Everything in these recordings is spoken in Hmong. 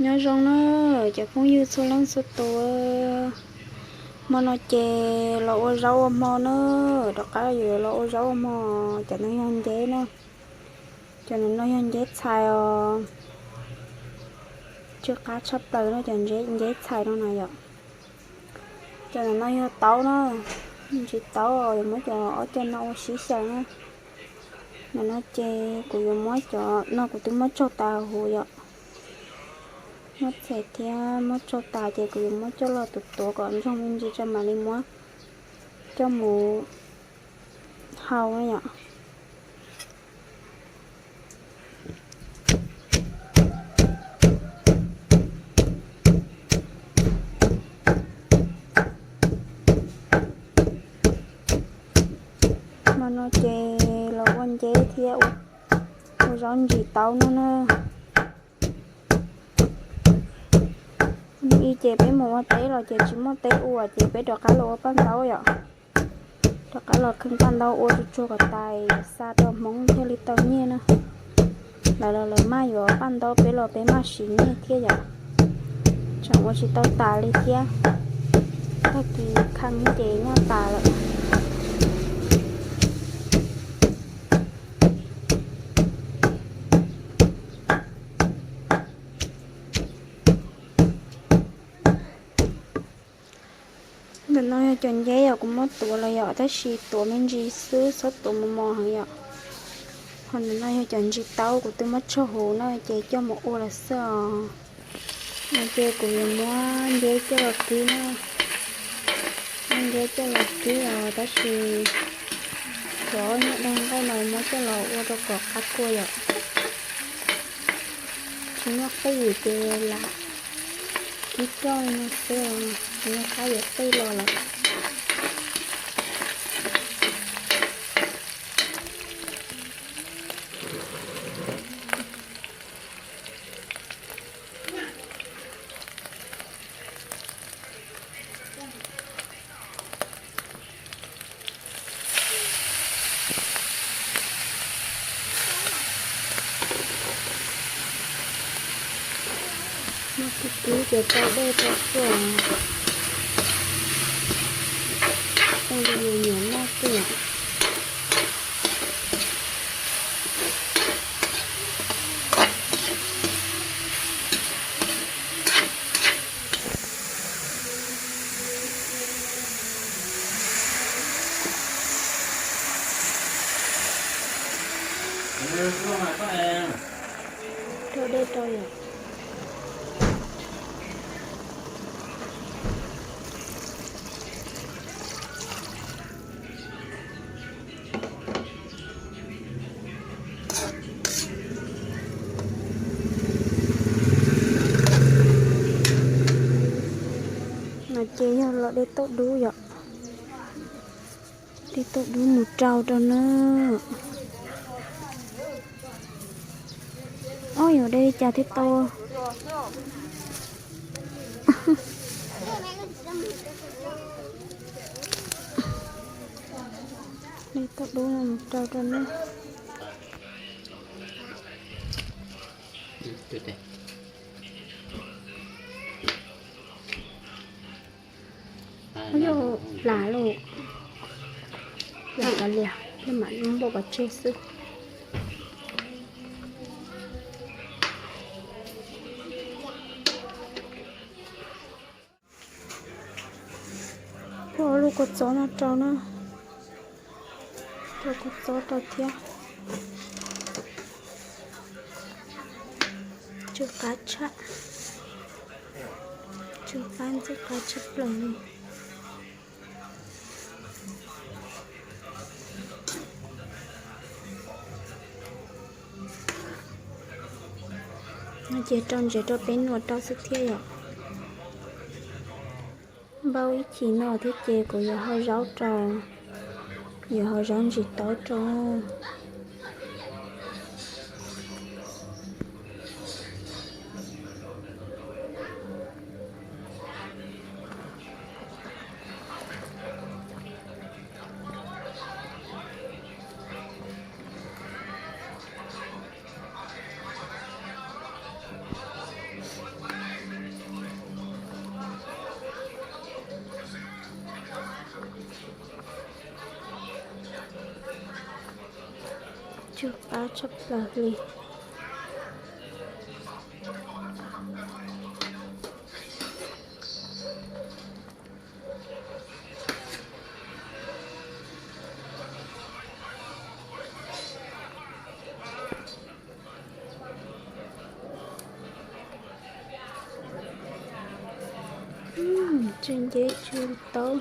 Nyob zoo na cov phooj ywg txhua leej txhua tus, hmo no ces los ua zaub ua hmo na, rov qab yuav los ua zaub ua hmo. Cov no yog nceb na, cov no yog nceb txhais os, tsw qab tshaj plaws no cov nceb txhais no na yom. Cov no yog taub na, ntsis taub yuav muab cov ob cov no ua sib xyaw na. Ntawm no ces kuv yuav muab cov no kuv twb muab tsaug tas huv yom. Muab txhais thiab muab tsaug tas ces kuv yuav muab coj los tuav tuav kom ntsoog me ntsis tso mam li muab coj mus hau na yom. Hmo no ces los ua nceb thiab ua zaub ntsis taub no na. Hnub ib ces peb mus ua teb los ces tsis muaj teb ua ces peb rov qab los ua paj ntaub yom. Rov qab los kheej paj ntaub ua tsuag tsuag kom tas yuav xa rau Hmoob thiaj li tau nyiaj na. Lawv los lawv maj yuav paj ntaub, peb los peb maj siv nyiaj thiab yom. Tseem ua tsis tau tas li thiab, tag kis kheej ces nyaj tas lawm. Ntawm no yog cov nceb yom, kuv muab tuav los yom, tab sis tuav me ntsis xwb, txhob tuav mos mos heev yom. Ho ntawm no yog cov ntsis taub kuv twb muab tsaug huv na ces coj mus ua lawm xwb os. No ces kuv yuav muab nceb coj los kib na, muab nceb coj los kib os, tab sis cov nyuag daig nqaij no muab coj los ua rau kom qab kua yom. Tsis muaj qij ces lam kib roj li no xwb, tsis muaj qab yuav qij los lawm. Muab kib kib ces rau dej rau xwb, ua li nyiam noj xwb. Rau dej rau yom. No ces yog los de tauj dub yom. De tauj dub mus rau rau na. Ob, yuav de li cas thiaj tau. De tauj dub no mus rau rau na. Ub, yog hla lauj, hla kav liam, yog mam npau pov tseg xwb. Pub ob lub kua txob no rau na, rau kua txob rau thiab. Tsw qab tshaj, tsw qab ntxim qab tshaj plaws li. No ces rau ntsev rau peb nua rau xwb thiab yom. Npau ib chim no thiab ces kuv yuav hau zaub rau, yuav hau zaub ntsis taub rau. Tsw qab tshaj plaws li. Tsw nceb tsw taub.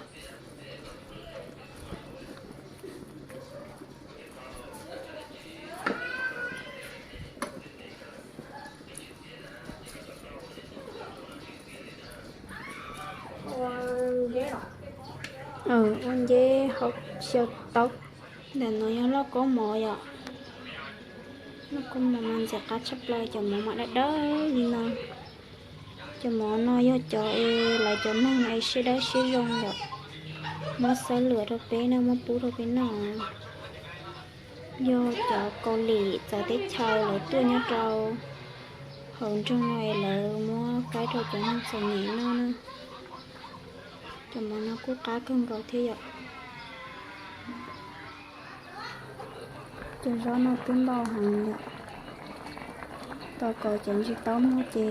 Ua nceb hauv xyaw taub. Ntawm no yog lauj kaub mov yom. Lauj kaub mov mas ntxim qab tshaj plaws, cov mov mas dawb dawb li no. Cov mov no yog cov es lawv cov neeg es siab dawb siab zoo yom, muab xab lwm rau peb noj, muab pub rau peb noj. Yog cov Kaus Lim txawv teb chaws lawv tuaj nyob rau hauv nroog no es lawv muab faib rau cov neeg txom nyem noj na. Cov mov no kuj qab kawg nkaus thiab yom. Cov zaub no twb ntau heev yom. Tos kom cov ntsis taub muag ces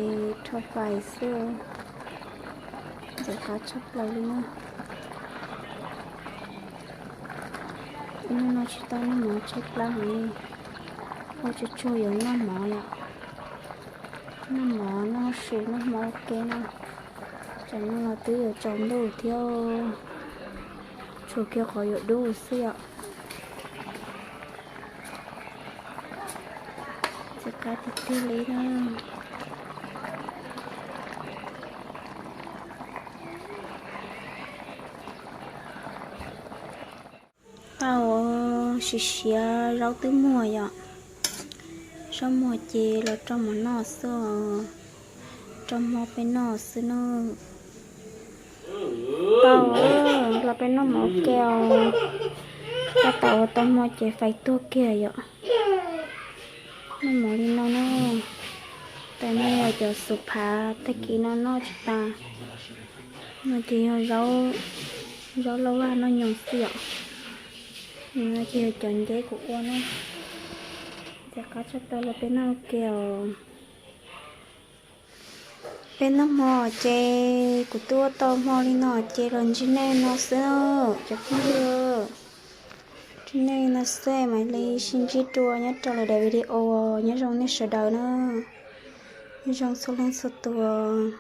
rho fais xwb. Ntxim qab tshaj plaws li na. Ib hnub no tsis tau noj mov tshaib plab heev li. Ua tsuag tsuag yuav noj mov yom. Noj mov noj su noj hmo ua ke na. Tsam no los twb yuav tsaus ntuj thiab, tshuav kiag qhov yuav dub xwb yom. Ntxim qab tiag tiag li na. Tau siav siav zaub twb muag yom. Zaub muag ces los rau mov noj xwb os. Rau hmo peb noj xwb na. Tau los peb noj mov ua ke os. Tab tom ua tau hmo ces fais tuag kiag yom. Noj mov li no na. Tam no yog cov xuv phav tag kis no noj tsis tas. No ces yog zaub lauj vaj noj nyoos xwb yom. No ces yog cov nceb kuv ua na. Ntxim qab tshaj plaws los peb noj ua ke os. Peb noj hmo ces kuv twb ua tau hmo li no ces los ntsib nej no xwb cov phooj ywg. Ntsib nej no xwb mam li sib ntsib dua nyob rau lwm daim video. Nyob zoo nej sawv daws na. Nyob zoo txhua leej txhua tus.